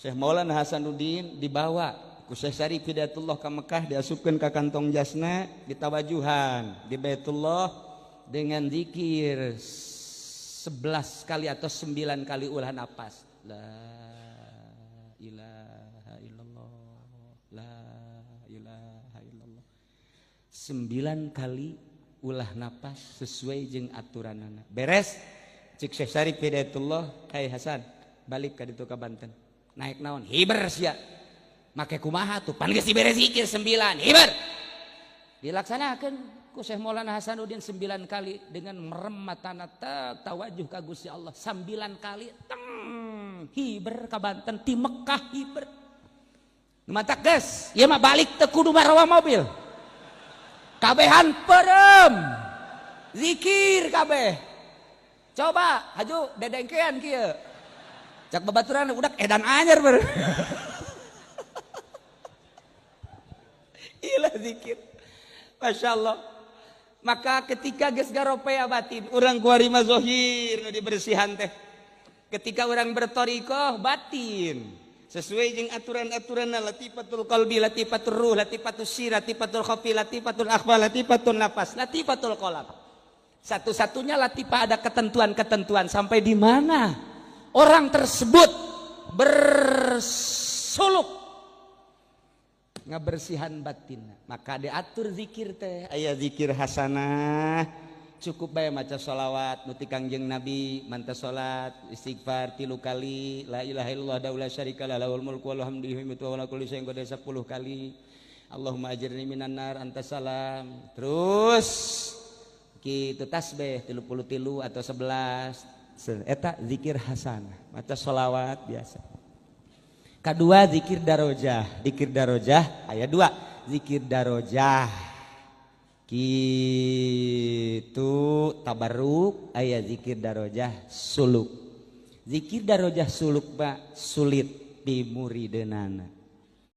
Syekh Maulana Hasanuddin dibawa ku Syekh Syarif Hidayatullah ke Mekah, diasupkeun ka kantong jasna, ditawajuhan di Baitullah dengan zikir 11 kali atau 9 kali ulah napas. La ilaha illallah, la ilaha illallah. 9 kali ulah napas sesuai jeung aturanana. Beres cik Syekh Syarif Hidayatullah, "Hai Hasan, balik ka ditu ka Banten." Naik naon? Hiber sia. Make kumaha tuh? Pan geus dibere zikir 9, hiber. Dilaksanakan ku Syekh Maulana Hasanuddin 9 kali dengan merem matana, tawajuh ka Gusti Allah 9 kali, teng hiber ka Banten ti Mekah hiber. Matak geus, ieu mah balik teu kudu marawa mobil. Kabehan perem. Zikir kabeh. Coba haju dedengkean kieu. Cak babaturan udah edan anyar ber. Ilah zikir. Masya Allah. Maka ketika geus garopea batin, urang kuari mah zohir nu dibersihan teh. Ketika orang bertorikoh batin sesuai jeung aturan-aturan latifatul qalbi, latifatul ruh, latifatul sir, latifatul khafi, latifatul akhfa, latifatul nafas, latifatul qalb. Satu-satunya latifah ada ketentuan-ketentuan sampai di mana orang tersebut bersuluk ngabersihan batin. Maka diatur zikir teh, aya zikir hasanah, cukup bae maca sholawat nu ti Kangjeng Nabi, manta salat, istighfar 3 kali, la ilaha illallah la syarika lah lahul mulku wa lahul hamdu wa ala kulli syai'in qadir 10 kali, Allahumma ajirni minan nar anta salam. Terus kitu tasbih 33 atau 11, eta zikir hasanah, maca sholawat biasa. Kedua zikir darojah, zikir darojah aya 2, zikir darojah kitu tabarruk, aya zikir darojah suluk. Zikir darojah suluk pak sulit di murideunana.